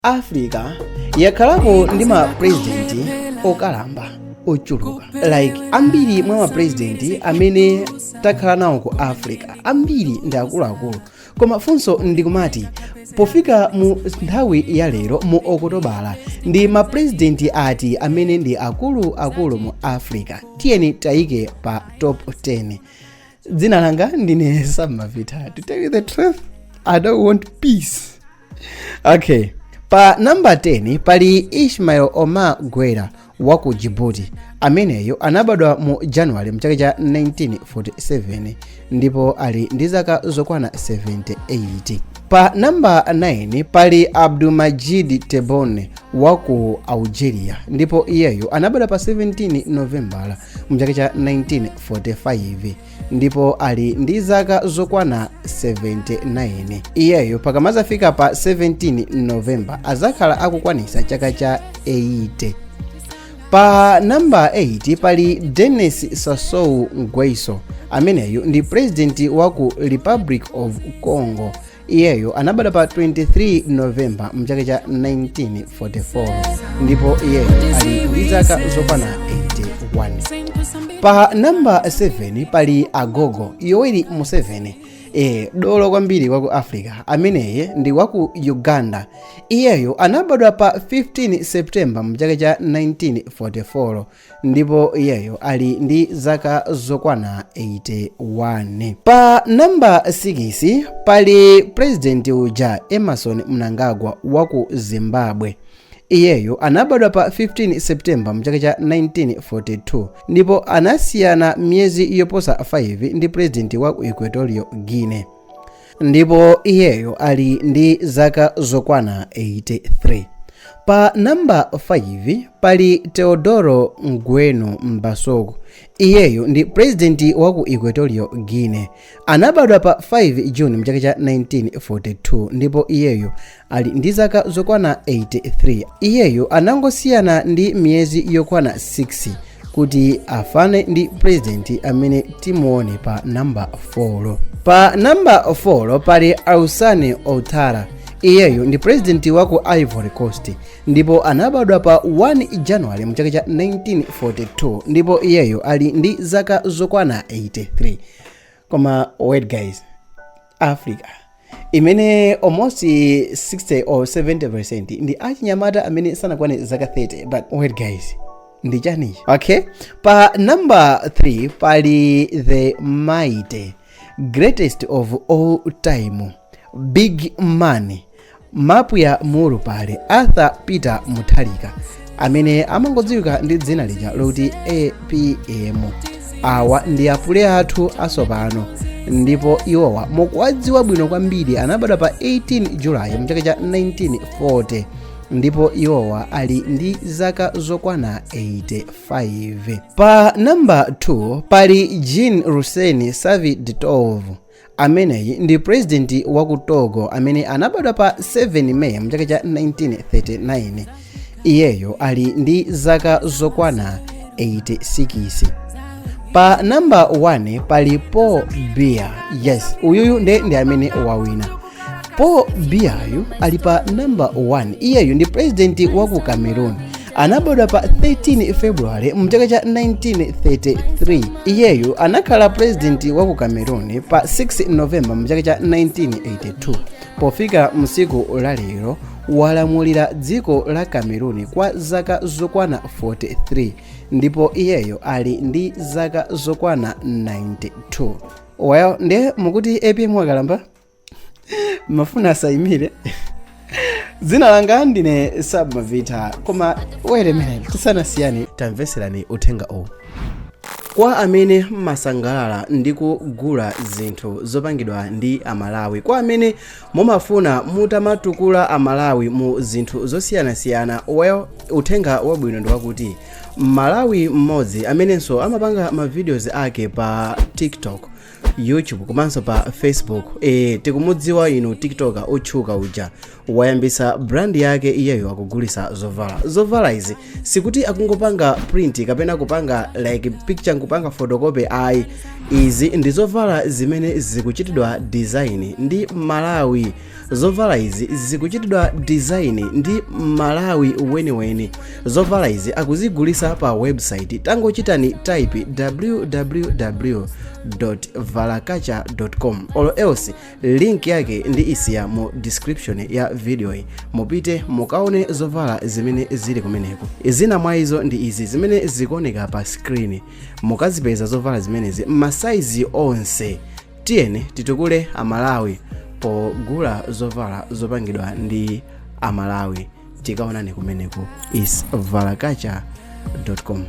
Africa yakhalapo ndi ma president okalamba ochuluka. Like, ambiri mwa ma president amene takhala nawo ku Africa, ambiri ndi akuluakulu. Koma funso ndikumati, pofika mu nthawi ya lero, mu Okutobala, ndi ma president ati amene ndi akuluakulu mu Africa? Tiyeni tayike pa top 10. Dzina langa ndine Samavita. To tell you the truth, I don't want peace. Okay, pa namba 10 pali Ismail Omar Guelleh wa ku Djibouti. Ameneyo anabadwa mu January mchaka cha 1947 ndipo ali ndi zaka zokwana 78. Pa namba 9 pali Abdelmadjid Tebboune wa ku Algeria, ndipo iyeyo anabadwa pa 17 Novembala mchaka cha 1945 ndipo ali ndi zaka zokwana 79. Iyeyo pakamazafika pa 17 Novemba azakhala akukwanisa chaka cha 80. Pa namba 8 pali Denis Sassou Nguesso. Ameneyu ndi president wa ku Republic of Congo. Iyeyo anabadwa pa 23 Novemba mchaka cha 1944 ndipo iyeyo ali ndi zaka zokwana 81. Pa namba 7 pali Agogo Yoweri Museveni, dolo kwambiri waku Africa. Ameneye ndi waku Uganda. Iyeyo anabadwa pa 15 September mchaka cha 1944 ndipo iyeyo ali ndi zaka zokwana 81. Pa namba 6 pali president uja, Emmerson Mnangagwa waku Zimbabwe. Iyeyo anabadwa pa 15 September mchaka cha 1942 ndipo anasiyana miyezi yoposa 5 ndi president wa ku Equatorial Guinea, ndipo iyeyo ali ndi zaka zokwana 83. Pa namba 5 pali Teodoro Nguema Mbasogo. Iyeyo ndi president wa ku Equatorial Guinea. Anabadwa pa 5 June mchaka cha 1942 ndipo iyeyo ali ndi zaka zokwana 83. Iyeyo anangosiyana ndi miyezi yokwana 6 kuti afane ndi president amene timuone pa namba 4. Pa namba 4 pali Alassane Ouattara. Iyeyo ndi president wa ku Ivory Coast ndipo anabadwa pa 1 January mchaka cha 1942 ndipo iyeyo ali ndi zaka zokwana 83. Koma wait guys, Africa imene almost 60 or 70% ndi achinyamata amene sanakwane zaka 30, but wait guys, ndi chanichi? Okay, pa number 3 pali the mighty, greatest of all time, big man, Mapwiya Mulupale, Arthur Peter Mutharika, amene amangodziwika ndi dzina lija lokuti APM. Awa ndi apule athu asopano ndipo iwowa mukuwadziwa bwino kwambiri. Anabadwa pa 18 Julayi mchaka cha 1940 ndipo iwowa ali ndi zaka zokwana 85. Pa namba 2 pali Jean Lucien Savi Dotov. Ameneyi ndi president wa ku Togo amene anabadwa pa 7 Meyi mchaka cha 1939. Iyeyo ali ndi zaka zokwana 86. Pa namba 1 pali Paul Biya. Yes, uyuyu ndi amene wawina. Paul Biyayu ali pa namba 1. Iyeyu ndi president wa ku Cameroon. Anabadwa pa 13 February mchaka cha 1933. Iyeyu anakhala president wa ku Cameroon pa 6 November mchaka cha 1982. Pofika msiku la lero walamulira dziko la Cameroon kwa zaka zokwana 43 ndipo iyeyo ali ndi zaka zokwana 92. Well, ndiye mukuti APM wakalamba, mafuna asayimire. Dzina langa ndine Sabmavita. Koma wait a minute, tisanasiyane, tamveserani uthenga uwu. Kwa amene mmasangalala ndi kugula zinthu zopangidwa ndi Amalawi, kwa amene mumafuna mutamatukula Amalawi mu zinthu zosiyanasiyana, well, uthenga wabwino ndi wakuti Malawi mmodzi amenenso amapanga ma videos ake pa TikTok, YouTube komanso pa Facebook, tikumudziwa inu, TikToker otchuka uja, wayambisa brand yake. Iyeyo akugulisa zovala. Zovala izi sikuti akungopanga print kapena kupanga like picture nkupanga photocopy, ayi. Izi ndi zovala zimene zikuchitidwa design ndi Malawi. Zovala izi zikuchitidwa design ndi Malawi weniweni. Zovala izi akuzigulisa pa website. Tangochitani type www.valakacha.com or else link yake ndi isiya mu description ya video iyi. Mupite mukaone zovala zimene zili kumeneko. Zina mwa izo ndi izi zimene zikuoneka pa screen. Mukazipeza zovala zimenezi masaizi onse. Tiyeni titukule Amalawi pogula zovala zopangidwa ndi Amalawi. Tikaonane kumeneko, is valakacha.com.